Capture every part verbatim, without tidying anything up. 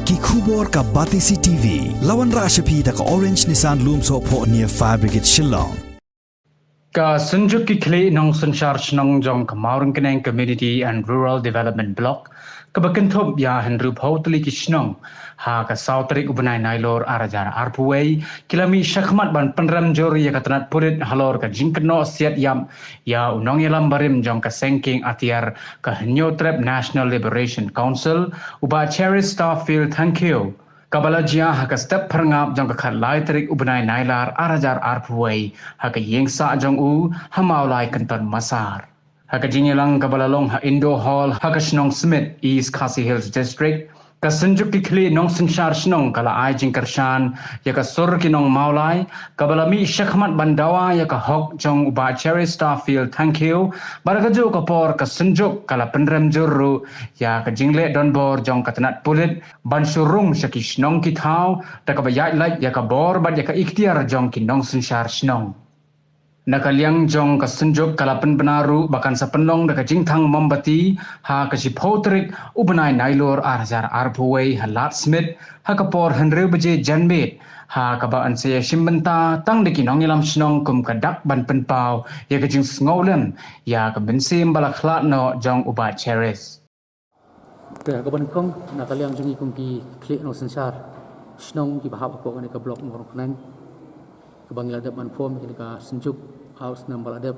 Ki khubor ka Batesi T V. La wanrah sha phi da ka Orange Nissan Lumsohphoh near Fire Brigade Shillong. Ka Synjuk ki khlieh nongsynshar shnong jong ka Mawryngkneng Community and Rural Development Block, kaba kynthup ïa hynriewphew tylli ki shnong, ha ka saw tarik u bnai Nailur ar hajar arphew wei, ki la mih shakhmat ban pynrem jur ïa ka tnat pulit halor ka jingkynnoh siat ïap ïa u nongïalam barim jong ka seng kieng atiar ka Hynñiewtrep National Liberation Council, u Bah Cherish Starfield Thangkhiew, kaba la jia ha ka step phyrngap jong ka khatlai tarik u bnai Nailur ar hajar arphew wei, ha ka ïing sah jong u ha Mawlai Kynton Massar. Ha ka jingïalang kaba la long ha Indo Hall ha ka shnong Smit, East Khasi Hills District, ka Synjuk ki khlieh nongsynshar shnong ka la ai jingkyrshan ïa ka sur ki nong Mawlai, kaba la mih shakhmat ban dawa ïa ka hok jong u Bah Cherish Starfield Thangkhiew. Bad ha kajuh ka por ka Synjuk ka la pynrem jur ruh ïa ka jingleh donbor jong ka tnat pulit ban shu rung sha ki shnong ki thaw, da kaba ïaid lait ïa ka bor bad ïa ka iktiar jong ki nongsynshar shnong. Na ka liang jong ka Synjuk ka la pynbna ruh ba kan sa pynlong da ka jingthang mombati ha ka shiphew tarik u bnai Nailur ar hajar arphew wei ha Lad Smit, ha ka por hynriew baje janmiet, ha kaba yn sa ïashim bynta tang da ki nongïalam shnong kum ka dak ban pynpaw ïa ka jingsngewlem ïa ka mynsiem ba la khlad noh jong u Bah Cherish. Te ha kaba nyngkong, na ka liang jong ngi kum ki khlieh nongsynshar shnong kiba hap hapoh kane ka block Mawryngkneng, kaba ngi la dep ban form kane ka Synjuk ar snem ba la dep,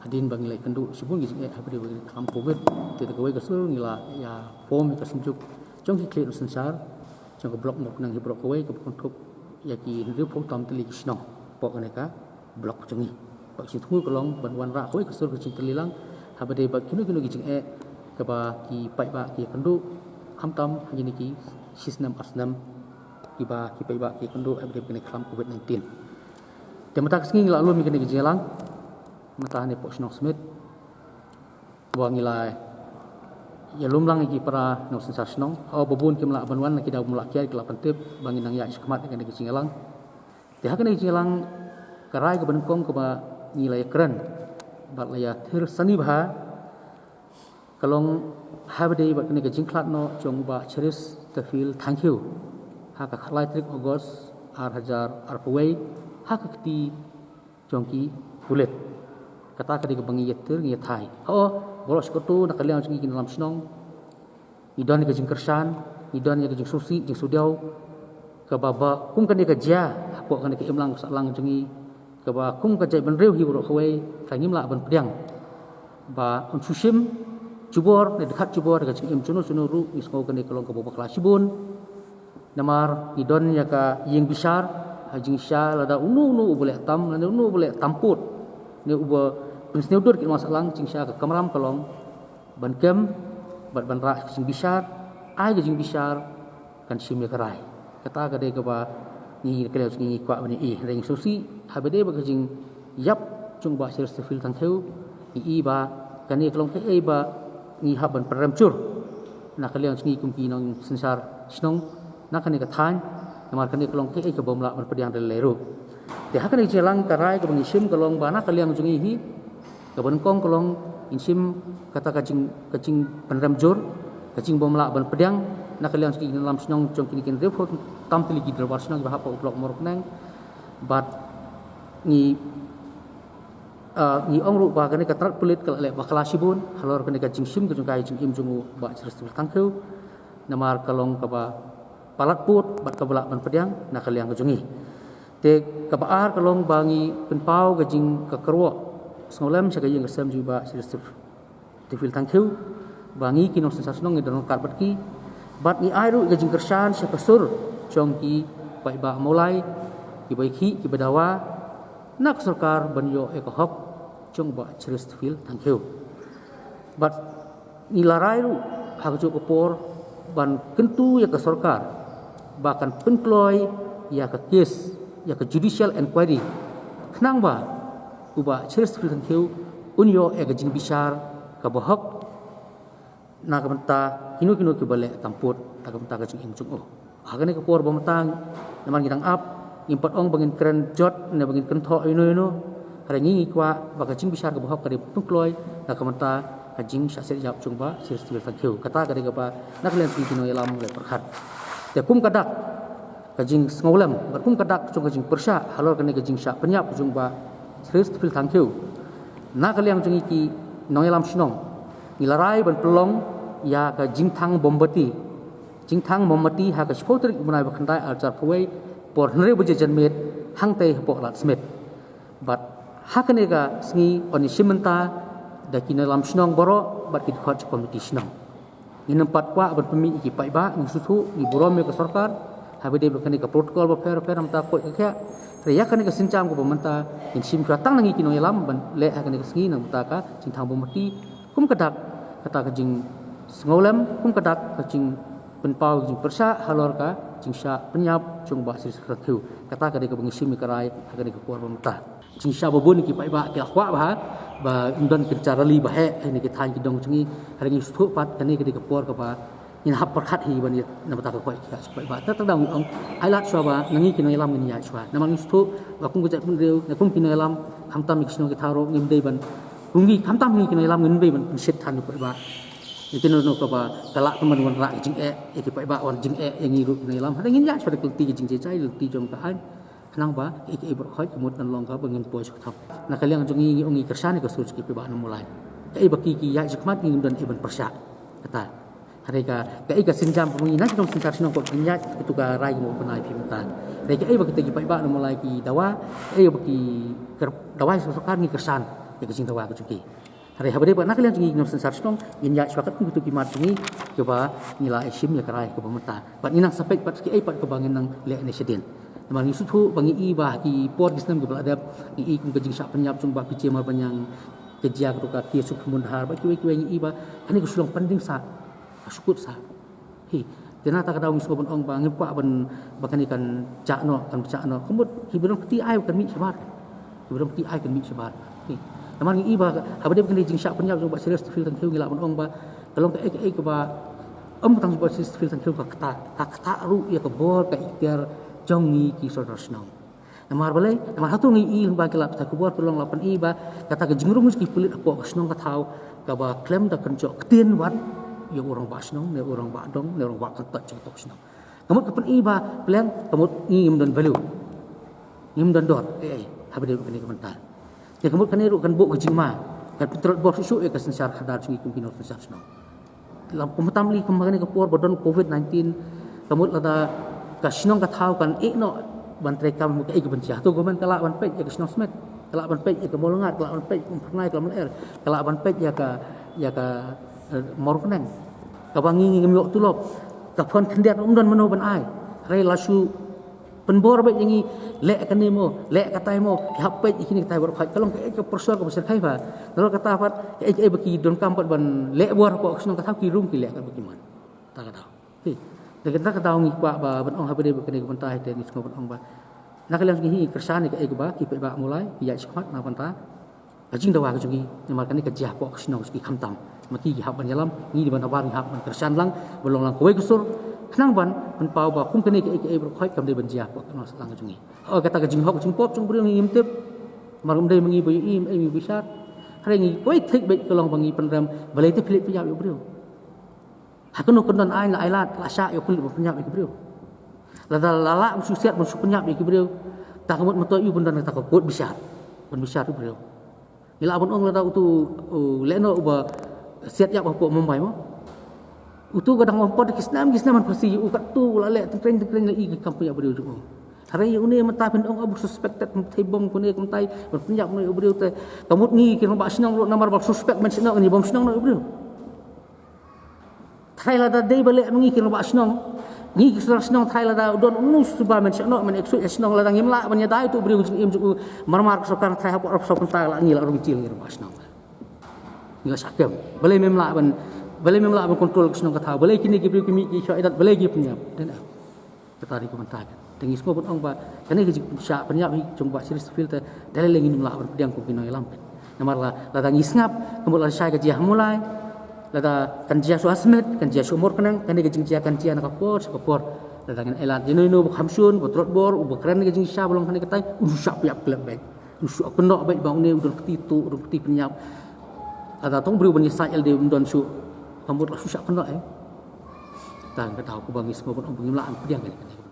hadien ba ngi la ïakynduh shibun ki jingeh hapdeng ba ngi kham covid. Te da kawei ka sur ngi la ïa form ïa ka Synjuk jong ki khlieh nongsynshar jong ka block Mawryngkneng hi baroh kawei, kaba kynthup ïa ki hynriewphew tam tylli ki shnong hapoh kane ka block jong ngi. Bad ka jingthmu ka long ban wanrah kawei ka sur ka jingtylli lang haba ïadei bad kino kino ki jingeh kaba ki paidbah ki ïakynduh, khamtam ha kine ki shisnem arsnem kiba ki paidbah ki ïakynduh haba ïadei bad kane ka khlam covid nineteen. Te mynta ka sngi ngi la lum ïa kane ka jingïalang mynta hangne hapoh shnong Smit, ba ngi la ïalum lang ïa ki para nongsynshar shnong. Haba bun kim lah ban wan, na ki daw bym lah kiar, ki la pyntip ba ngin nang ïaid shakhmat ïa kane ka jingïalang. Te ha kane ka jingïalang, ka rai kaba nyngkong kaba ngi la ïakren bad la ïathir sani bha ka long haba ïadei bad kane ka jingkhlad noh jong u Bah Cherish Starfield Thangkhiew ha ka khatlai tarik August ar hajar arphew wei, ha ka kti jong ki pulit. Kata ka dei kaba ngi ïathir, ngi ïathai. Ho, baroh shi kato na ka liang jong ngi ki nongïalam shnong, ngi don ïa ka jingkyrshan, ngi don ïa ka jingsngewsih, jingsngewdiaw kaba, ba kum kane ka jia hapoh kane ka imlang ka sahlang jong ngi, kaba kum ka jaitbynriew hi baroh kawei, ka ngim lah ban pdiang ba un shu shim jubor ne dkhat jubor da ka jingim juno juno ruh. Ngi sngew kane ka long kaba bakla shibun. Namar ngi don ïa ka ïing bishar, ha jingshisha lada uno uno uba leh tam, lada uno uba leh tam pud ne uba pynsniew dur ki nongïalam sahlang, jingshisha ka kamram ka long ban kem bad ban rah ka jingbishar, ai ka jingbishar, kan shim ïa ka rai. Kata ka dei kaba ngi na ka liang jong ngi ngi kwah ban ïohi, hynrei ngi sngewsih haba ïadei bad ka jingïap jong u Bah Cherish Starfield Thangkhiew, ngi i ba kane ka long kaei ba ngi hap ban pynrem jur na ka liang jong ngi kum ki nongsynshar shnong na kane ka thaiñ, namar kane ka long kaei kaba ym lah ban pdiang da lei lei ruh. Te ha kane ka jingïalang ka rai kaba ngi shim ka long ba na ka liang jong ngi hi, kaba nyngkong ka long ngin shim kata ka jing, ka jingpynrem jur, ka jingba ym lah ban pdiang na ka liang jong ki nongïalam shnong jong kine ki hynriewphew tam tylli ki dorbar shnong kiba hap hapoh u block Mawryngkneng. Bad ngi, ah, ngi ong ruh ba kane ka tnat pulit ka la leh bakla shibun halor kane ka jingshim ka jong ka ïa ka jingim jong u Bah Cherish Starfield Thangkhiew. Namar ka long kaba palat pud bad kaba lah ban pdiang na ka liang ka jong ngi. Te kaba ar ka long ba ngi pynpaw ka jing, ka kyrwoh sngewlem sha ka ïing ka sem jong u Bah Cherish Starfield Thangkhiew ba ngi ki nongsynshar shnong ngi don ryngkat bad ki, bad ngi ai ruh ka jingkyrshan sha ka sur jong ki paidbah Mawlai, kiba ïakhih, kiba dawa na ka sorkar ban ïoh ïa ka hok jong u Bah Cherish Starfield Thangkhiew. Bad ngi la rai ruh ha kajuh ka por ban kyntu ïa ka sorkar ba kan pynkloi ïa ka kes, ïa ka judicial inquiry, khnang ba u Bah Cherish Starfield Thangkhiew un ïoh ïa ka jingbishar kaba hok na ka bynta kino kino kiba leh tam pud na ka bynta ka jingim jong u. Ha kane ka por ba mynta, namar ngi dang ap, ngim pat ong ba ngin kren jot ne ba ngin kren thoh ïano ïano. Hynrei ngi ngi kwah ba ka jingbishar kaba hok ka dei pynkloi na ka bynta ka jingshah siat ïap jong u Bah Cherish Starfield Thangkhiew. Kata ka dei kaba na ka liang jong ngi ki nongïalam leh pyrkhat. Te kum ka dak ka jingsngewlem bad kum ka dak jong ka jingpyrshah halor kane ka jingshah pynïap jong Bah Sri Stephen Thangkhiew, na ka liang jong ngi ki nongïalam shnong ngi la rai ban pynlong ïa ka jingthang mombati, jingthang mombati ha ka shiphew tarik u bnai ba khyndai arhajar khatwei, por hynriew baje janmiet, hangtei hapoh Lad Smit. Bad ha kane ka sngi yn ïashim bynta da ki nongïalam shnong baroh bad ki dkhot jong ka komiti shnong. Ngin ym pat kwah ban pynmih ïa ki paidbah, ngi sngewthuh, ngi burom ïa ka sorkar haba ïadei bad kane ka protocol bapher bapher, namar ka koit ka khiah. Hynrei ïa kane ka sienjam kaba mynta ngin shim shuwa tang na ngi ki nongïalam ban leh ha kane ka sngi, namar ka jingthang mombati, kum ka dak kata ka jingsngewlem, kum ka dak ka jingpynpaw, ka jingpyrshah halor ka jingshah pynïap jong Bah Sri Stephen Thangkhiew. Kata ka dei kaba ngi shim ïa ka rai ha kane ka por ba mynta. Jingshisha ba bun ki paidbah ki la kwah bha ba ym don ki jingjia rally ba heh ha kine ki thaiñ ki dong jong ngi. Hynrei ngi sngewthuh pat kane ka dei ka por kaba ngin hap pyrkhat hi ban ïa, namar ka koit ka khiah jong ki paidbah. Te tang dang ngi ong, ai lad shuwa ba na ngi ki nongïalam ngin ïaid shuwa. Namar ngi sngewthuh ba kum ka jaitbynriew ne kum ki nongïalam, khamtam ki shnong ki thaw ruh ngim dei ban, kum ngi khamtam ngi ki nongïalam ngim dei ban pynshitom ïa ki paidbah. Ïa kino kino kaba ka lah ban wanrah ka jingeh ïa ki paidbah, wan jingeh ïa ngi ruh ki nongïalam. Hynrei ngin ïaid shuwa da ka lynti ka jingjia, ka lynti jong ka aiñ. Khnang ba kaei kaei baroh khoit ka mut kan long kaba ngin poi sha ka thong. Na ka liang jong ngi, ngi ong ngi kyrshan ïa ka sur jong ki paidbah na Mawlai. Kaei ba ki, ki ïaid shakhmat, ngim don ei ban pyrshah. Kata. Hynrei ka, kaei ka sienjam ba ngi na ki nongsynshar shnong, ko ngin ïaid kito ka rai, ka mut ban ai phi mynta. Hynrei kaei ba kita ki paidbah na Mawlai ki dawa, kaei ba ki kyr-, dawa ïa ka sorkar, ngi kyrshan ïa ka jingdawa ka jong ki. Hynrei haba dei ba na ka liang jong ngi ki nongsynshar shnong, ngin ïaid shuwa katkum kito ki mat jong ngi kiba ngi la ïashim ïa ka rai kaba mynta. Bad ngin nang sa peit pat kiei pat kaba ngin nang leh ne shadien. Namar ngi sngewthuh ba ngi i ba ha ki por ki snem kiba la dep, ngi i kum ka jingshah pynïap jong Bah P J Marbaniang, ka jia kato ka case jong Khyrmundhar, bad kiwei kiwei, ngi i ba kane ka shu long pending sah, ka shu kut sah. Hi, te na kata ka daw ngi sngewbha ban ong ba ngim kwah ban, ba kane kan jah noh, kan jah noh. Ka mut kiba don kti ai kan mih shabar. Kiba don kti ai kan mih shabar. Hi. Namar ngi i ba haba dei ba kane ka jingshah pynïap jong Bah Sri Stephen Thangkhiew, ngi lah ban ong ba ka long kaei kaei kaba ym tang jong Bah Sri Stephen Thangkhiew, ka ktah, ka ktah ruh ïa ka bor ka iktiar jong ngi ki sordar shnong. Namar balei, namar hato ngi i lyngba ki lad pathai khubor, ki long la pyn-i ba kata ka jingrung jong ki pulit hapoh ka shnong ka thaw kaba khlem da kynjoh ktien wat ïa u rangbah shnong ne u rangbah dong ne u rangbah kyntoit jong ka shnong. Ka mut ka pyn-i ba pleng, ka mut ngi ngim don value, ngim don dor ei ei haba dei kane ka bynta. Te ka mut kane ruh kan buh ka jingma, kan pyntlot bor shuh shuh ïa ka synshar khadar jong ngi kum ki nongsynshar shnong. Lam kum tam lei kum kane ka por ba don covid nineteen, ka mut lada ka shnong ka thaw kan ïeh noh ban treikam kaei kaban jia, to government ka lah ban peit ïa ka shnong smet, ka lah ban peit ïa ka Mawlyngad, ka lah ban peit ïa ka Umphyrnai, ka lah ban lyer, ka lah ban peit ïa ka, ïa ka, eh, Mawryngkneng. Kaba ngi, ngi ngim ïoh tulop, ka phon khyndiat ym don mano ban ai. Hynrei la shu pynbor beit ïa ngi, leh kane mo, leh katai mo, ki hap peit ïa kine katai baroh khoit. Ka long kaei ka pressure kaba shyrkhei bha. Nalor kata pat kaei kaei ba ki donkam pat ban leh bor hapoh ka shnong ka thaw, ki rung ki leh kaba ki mon. Ta ka daw. Hi. Te kata ka daw ngi kwah ba ban ong haba dei ba kane ka bynta hi te ngi sngewbha ban ong ba na ka liang jong ngi hi ngi kyrshan ïa kaei kaba ki paidbah Mawlai ki ïaid shakhmat na ka bynta ka jingdawa ka jong ngi, namar kane ka jia hapoh ka shnong jong ngi khamtam. Ma ki, ki hap ban ïalam, ngi dei ban nabar, ngi hap ban kyrshan lang, ban long lang kawei ka sur, khnang ban pynpaw ba kum kane kaei kaei baroh khoit kam dei ban jia hapoh ka shnong sahlang ka jong ngi. Oh, kata ka jinghok ka jingpop jong u briew ngi ngim tip. Namar ngim dei ma ngi ba ïohi, ngim dei ma ngi ba shad. Hynrei ngi kawei thik beit ka long ba ngi pynrem balei te phi leit pynïap ïa u briew. Ha kano ka don aiñ la ai lad, la shah ïa u pulit ban pynïap ïa ki briew. Lada la lah ban shu siat ban shu pynïap ïa ki briew, ta ka mut mynta ïoh ban don kata ka kot bishar, ban bishar ïa u briew. Ngi lah ban ong lada uto u lehnoh uba siat ïap hapoh Mumbai mo, uto ka dang wan poi da ki snem ki snem ban phasi, u katto u la leh tyngkreiñ tyngkreiñ, la i ki kam pynïap briew jong u. Hynrei une mynta phin ong aba suspected, thei bom kane kumtai ban pynïap noh ïa u briew te. Ka mut ngi ki rangbah shnong ruh namar ba suspect ban shah noh ngi bom shnong noh ïa u briew. Trai lada dei ba leh ma ngi ki rangbah shnong, ngi ki sordar shnong, trai lada u don uno uno suba men shah noh, men execute ïa shnong, lada ngim lah ban ïada ïa uto u briew jingim jong u, marmar ka sorkar trai hapoh arphew saw kynta la ngi la rung jil ngi rangbah shnong. Ngi la shah kem. Balei mem lah ban, balei mem lah ban control ka shnong ka thaw. Balei kine ki briew ki mih ki shoh ïadat, balei ki pynïap. Dei na Kata dei ka bynta kan. Te ngi sngewbha ban ong ba kane ka jingpynshah pynïap hi jong Bah Sri Stephen te, da lei lei ngim lah ban pdiang kum ki nongïalam kan. Namar la, lada ngi sngap, ka mut la shai ka jia ha Mawlai, lada kan jia shuwa ha Smit, kan jia shuwa Mawryngkneng, kane ka jingjia kan jia na ka por sha ka por. Lada ngin ai lad ïa uno uno uba kham shun, uba tlot bor, uba kren ka jingshisha ba long kane katai, un shu shah pynïap khlem beit. Un shu kynnoh beit ba une u don kti tuh, u don kti pynïap. Lada tang briew ban ïasaid ïalade um don shuh, ka mut la shu shah kynnoh eh. Tang ka daw kaba ngi sngewbha ban ong ba ngim lah ban pdiang kane ka